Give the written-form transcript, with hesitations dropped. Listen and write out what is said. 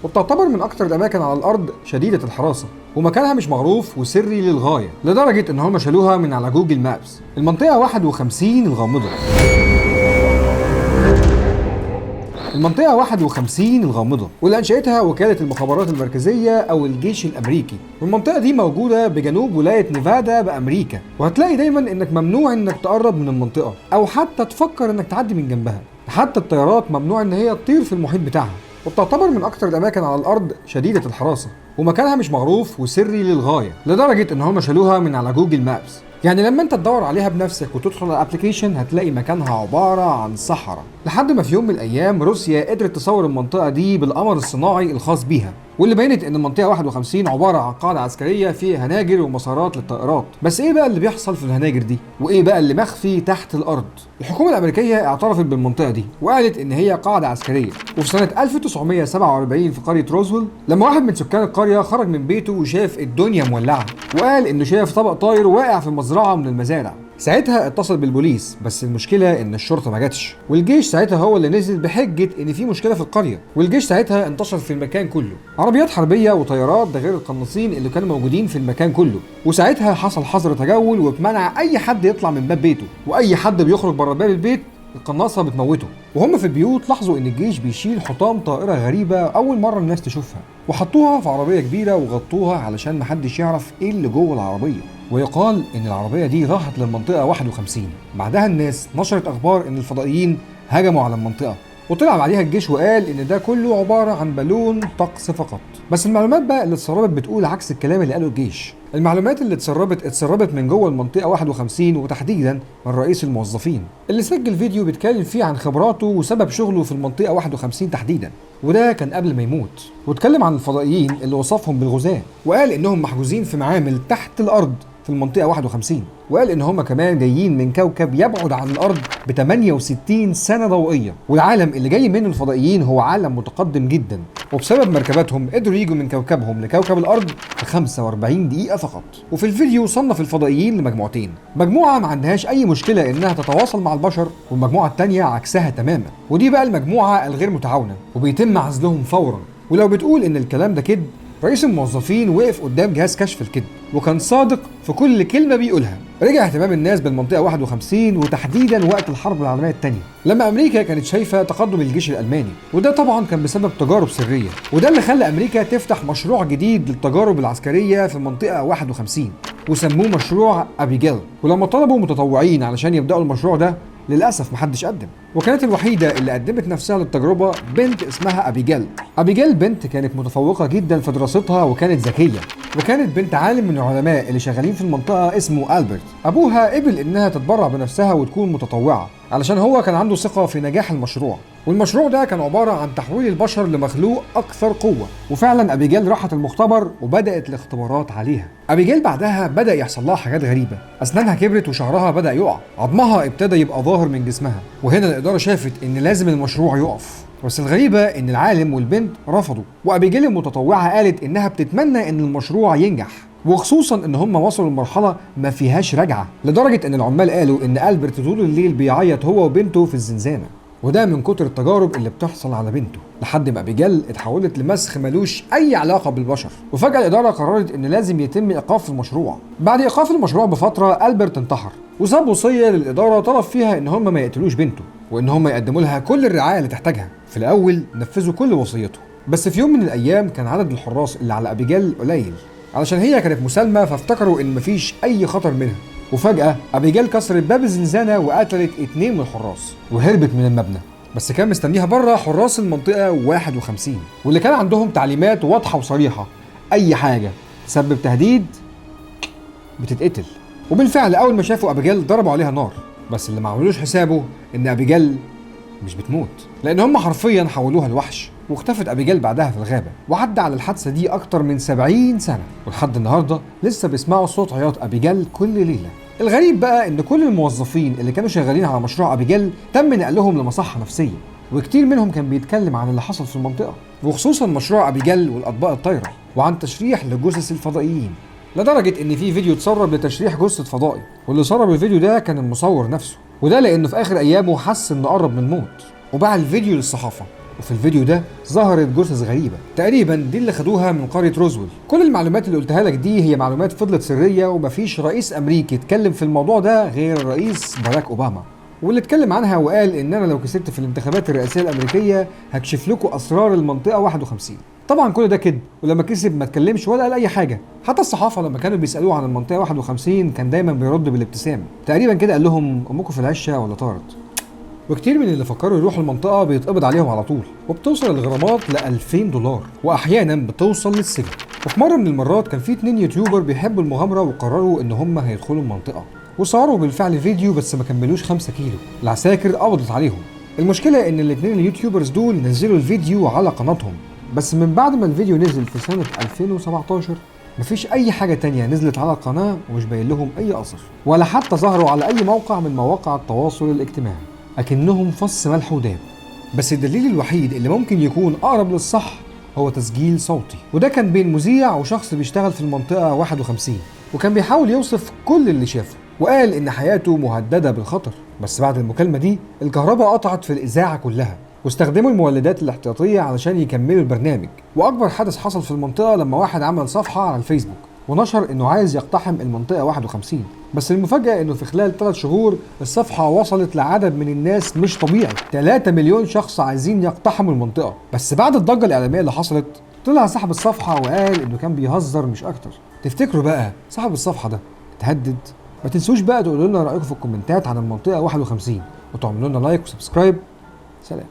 وبتعتبر من اكتر الاماكن على الارض شديدة الحراسة، ومكانها مش معروف وسري للغاية لدرجة ان هم شالوها من على Google Maps. المنطقة 51 الغامضة. المنطقة 51 الغامضة واللي أنشأتها وكالة المخابرات المركزية أو الجيش الأمريكي، والمنطقة دي موجودة بجنوب ولاية نيفادا بأمريكا، وهتلاقي دايما إنك ممنوع إنك تقرب من المنطقة أو حتى تفكر إنك تعدي من جنبها، حتى الطيارات ممنوع إن هي تطير في المحيط بتاعها، وبتعتبر من أكتر الأماكن على الأرض شديدة الحراسة، ومكانها مش معروف وسري للغاية لدرجة إن هم شالوها من على Google Maps. يعني لما انت تدور عليها بنفسك وتدخل على ال application هتلاقي مكانها عبارة عن صحراء. لحد ما في يوم من الايام روسيا قدرت تصور المنطقة دي بالقمر الصناعي الخاص بيها، واللي بينت ان المنطقة 51 عبارة عن قاعدة عسكرية فيها هناجر ومسارات للطائرات. بس ايه بقى اللي بيحصل في الهناجر دي؟ وايه بقى اللي مخفي تحت الارض؟ الحكومة الامريكية اعترفت بالمنطقة دي وقالت ان هي قاعدة عسكرية. وفي سنة 1947 في قرية روزويل، لما واحد من سكان القرية خرج من بيته وشاف الدنيا مولعة، وقال انه شاف طبق طاير واقع في مزرعة من المزارع. ساعتها اتصل بالبوليس، بس المشكلة ان الشرطة ما جاتش، والجيش ساعتها هو اللي نزل بحجة ان في مشكلة في القرية، والجيش ساعتها انتشر في المكان كله، عربيات حربيه وطيارات، ده غير القناصين اللي كانوا موجودين في المكان كله. وساعتها حصل حظر تجول واتمنع اي حد يطلع من باب بيته، واي حد بيخرج بره باب البيت القناصه بتموته. وهم في البيوت لاحظوا ان الجيش بيشيل حطام طائره غريبة اول مرة الناس تشوفها، وحطوها في عربية كبيرة وغطوها علشان محدش يعرف ايه اللي جوه العربية. ويقال ان العربية دي راحت للمنطقة 51. بعدها الناس نشرت اخبار ان الفضائيين هجموا على المنطقة، وطلع بعديها الجيش وقال ان ده كله عبارة عن بالون طقس فقط. بس المعلومات بقى اللي اتسربت بتقول عكس الكلام اللي قاله الجيش. المعلومات اللي اتسربت من جوه المنطقة 51، وتحديدا من رئيس الموظفين اللي سجل فيديو بيتكلم فيه عن خبراته وسبب شغله في المنطقة 51 تحديدا، وده كان قبل ما يموت. واتكلم عن الفضائيين اللي وصفهم بالغزاة، وقال انهم محجوزين في معامل تحت الارض في المنطقة 51، وقال إن هم كمان جايين من كوكب يبعد عن الأرض ب 68 سنة ضوئية، والعالم اللي جاي منه الفضائيين هو عالم متقدم جدا، وبسبب مركباتهم قدروا يجوا من كوكبهم لكوكب الأرض في 45 دقيقة فقط. وفي الفيديو صنف الفضائيين لمجموعتين، مجموعة ما عندهاش أي مشكلة إنها تتواصل مع البشر، والمجموعة التانية عكسها تماما، ودي بقى المجموعة الغير متعاونة وبيتم عزلهم فورا. ولو بتقول إن الكلام ده كذب، رئيس الموظفين وقف قدام جهاز كشف الكذب وكان صادق في كل كلمة بيقولها. رجع اهتمام الناس بالمنطقة 51 وتحديدا وقت الحرب العالمية الثانية، لما أمريكا كانت شايفة تقدم الجيش الألماني، وده طبعا كان بسبب تجارب سرية، وده اللي خلى أمريكا تفتح مشروع جديد للتجارب العسكرية في المنطقة 51 وسموه مشروع أبيجيل. ولما طلبوا متطوعين علشان يبدأوا المشروع ده، للأسف محدش قدم، وكانت الوحيدة اللي قدمت نفسها للتجربة بنت اسمها أبيجيل. أبيجيل بنت كانت متفوقة جدا في دراستها وكانت ذكية، وكانت بنت عالم من العلماء اللي شغالين في المنطقة اسمه ألبرت. أبوها قبل إنها تتبرع بنفسها وتكون متطوعة علشان هو كان عنده ثقة في نجاح المشروع، والمشروع ده كان عبارة عن تحويل البشر لمخلوق أكثر قوة. وفعلا أبيجيل راحت المختبر وبدأت الاختبارات عليها. أبيجيل بعدها بدأ يحصل لها حاجات غريبة، أسنانها كبرت وشعرها بدأ يقع، عظمها ابتدى يبقى ظاهر من جسمها، وهنا الإدارة شافت إن لازم المشروع يقف. بس الغريبة إن العالم والبنت رفضوا، وأبيجيل المتطوعة قالت إنها بتتمنى إن المشروع ينجح، وخصوصا ان هم وصلوا لمرحلة ما فيهاش رجعه، لدرجة ان العمال قالوا ان ألبرت طول الليل بيعيط هو وبنته في الزنزانة، وده من كتر التجارب اللي بتحصل على بنته، لحد ما أبيجيل اتحولت لمسخ ملوش اي علاقة بالبشر. وفجاة الادارة قررت ان لازم يتم ايقاف المشروع. بعد ايقاف المشروع بفترة ألبرت انتحر، وساب وصية للادارة طلب فيها ان هم ما يقتلوش بنته، وان هم يقدموا لها كل الرعاية اللي تحتاجها. في الاول نفذوا كل وصيته، بس في يوم من الايام كان عدد الحراس اللي على أبيجيل قليل، علشان هي كانت مسالمه فافتكروا ان مفيش اي خطر منها. وفجأة أبيجيل كسرت باب الزنزانة وقتلت 2 من الحراس وهربت من المبنى. بس كان مستنيها بره حراس المنطقة 51، واللي كان عندهم تعليمات واضحة وصريحة، أي حاجة تسبب تهديد بتتقتل. وبالفعل أول ما شافوا أبيجيل ضربوا عليها نار، بس اللي ما عملوش حسابه إن أبيجيل مش بتموت، لأن هم حرفيا حولوها لوحش. واختفت أبيجيل بعدها في الغابة، وعدى على الحادثة دي أكتر من 70 سنة، ولحد النهاردة لسه بيسمعوا صوت عياط أبيجيل كل ليلة. الغريب بقى إن كل الموظفين اللي كانوا شغالين على مشروع أبيجيل تم نقلهم لمصحة نفسية، وكتير منهم كان بيتكلم عن اللي حصل في المنطقة، وخصوصا مشروع أبيجيل والأطباق الطايرة، وعن تشريح لجثث الفضائيين، لدرجة إن في فيديو اتسرب لتشريح جثة فضائي، واللي سرب الفيديو ده كان المصور نفسه، وده لأنه في آخر أيامه حس إنه قرب من الموت، وباع الفيديو للصحافة. وفي الفيديو ده ظهرت جثث غريبة تقريبا دي اللي خدوها من قرية روزويل. كل المعلومات اللي قلتها لك دي هي معلومات فضلت سرية، ومفيش رئيس امريكي اتكلم في الموضوع ده غير الرئيس باراك اوباما، واللي اتكلم عنها وقال ان انا لو كسبت في الانتخابات الرئاسية الامريكية هكشف لكم اسرار المنطقة 51. طبعا كل ده كذب، ولما كسب ما اتكلمش ولا قال اي حاجة. حتى الصحافة لما كانوا بيسالوه عن المنطقة 51 كان دايما بيرد بالابتسام، تقريبا كده قال لهم امكم في العشه ولا طارت. وكتير من اللي فكروا يروحوا المنطقة بيتقبض عليهم على طول، وبتوصل الغرامات ل $2000، واحيانا بتوصل للسجن. وفي مرة من المرات كان في 2 YouTuber بيحبوا المغامرة وقرروا ان هم هيدخلوا المنطقة، وصوروا بالفعل فيديو بس ما كملوش 5 كيلو، العساكر قبضت عليهم. المشكلة ان الاثنين ال YouTubers دول نزلوا الفيديو على قناتهم، بس من بعد ما الفيديو نزل في سنة 2017 مفيش اي حاجة تانية نزلت على القناة، ومش باين لهم اي اثر ولا حتى ظهروا على اي موقع من مواقع التواصل الاجتماعي، اكنهم فص ملح وداب. بس الدليل الوحيد اللي ممكن يكون اقرب للصح هو تسجيل صوتي، وده كان بين مذيع وشخص بيشتغل في المنطقة 51، وكان بيحاول يوصف كل اللي شافه، وقال إن حياته مهددة بالخطر. بس بعد المكالمة دي الكهرباء قطعت في الإذاعة كلها، واستخدموا المولدات الاحتياطية علشان يكملوا البرنامج. وأكبر حدث حصل في المنطقة لما واحد عمل صفحة على الفيسبوك ونشر إنه عايز يقتحم المنطقة 51، بس المفاجأة إنه في خلال 3 شهور الصفحة وصلت لعدد من الناس مش طبيعي، 3 مليون شخص عايزين يقتحموا المنطقة. بس بعد الضجة الإعلامية اللي حصلت طلع صاحب الصفحة وقال إنه كان بيهزر مش أكتر. تفتكروا بقى صاحب الصفحة ده اتهدد؟ ما تنسوش بقى تقولوا لنا رأيكم في الكومنتات عن المنطقة 51، وتعملوا لنا like و subscribe. سلام.